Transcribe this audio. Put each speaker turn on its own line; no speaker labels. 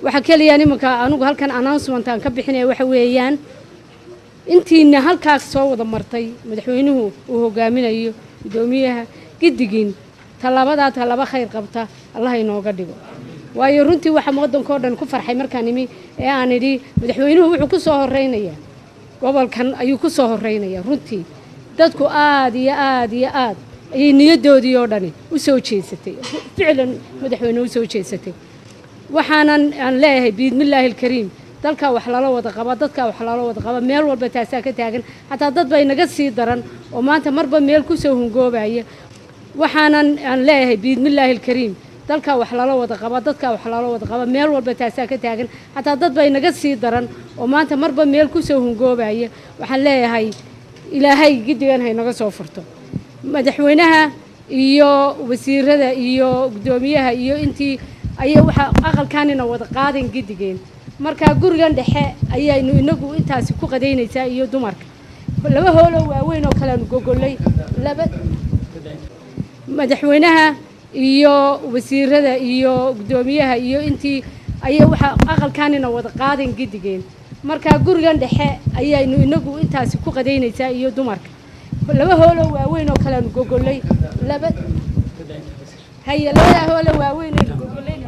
Waxa keliya nimanka anugu halkan announcement aan ka bixinaya waxa weeyaan, intiina halkaas soo wada martay, madaxweynuhu uu hogaaminayo, guddoomiyaha, giddigiin tallaabadaa tallaabo khayr qabta Allah inooga dhigo. Waayo runtii waxa waddankoo dhan ku farxay markaan imi ee aan idhi madaxweynuhu wuxuu ku soo horreynayaa gobolkan, ayuu ku soo horreynayaa. Runtii dadku aad iyo aad iyo aad ayay niyaddoodii oo dhani u soo jeesatay, ficlan madaxweyne u soo jeesatay. Waxaanan aan leeyahay biidmillaahi alkariim, dalkaa wax lala wada qaba, dadkaa wax lala wada qaba, meel walba taasaa ka taagan. Xataa dad bay naga sii daran oo maanta marba meel ku soo hungoobaya. Waxaanan aan leeyahay biidmillaahi alkariim, dalkaa wax lala wada qaba, dadkaa wax lala wada qaba, meel walba taasaa ka taagan. Xataa dad bay naga sii daran oo maanta marba meel ku soo hungoobaya. Waxaan leeyahay Ilaahay giddigan haynaga soo furto. Madaxweynaha iyo wasiirada iyo guddoomiyaha iyo intii ayay waxa aqalkanina wada qaadan giddigeen. Marka gurigan dhexe ayaynu inagu intaasi ku qadaynaysaa iyo dumarka 2 hooloo waaweyn oo kaleanu gogolay. Laba madaxweynaha iyo wasiirada iyo guddoomiyaha iyo intii ayay waxa aqalkanina wada qaadan giddigeen. Marka gurigan dhexe ayaynu inagu intaasi ku qadaynaysaa iyo dumarka 2 hooloo waaweyn oo kaleanu gogolay. Laba haye, labadaa hooloo waaweyn aynu gogolayna.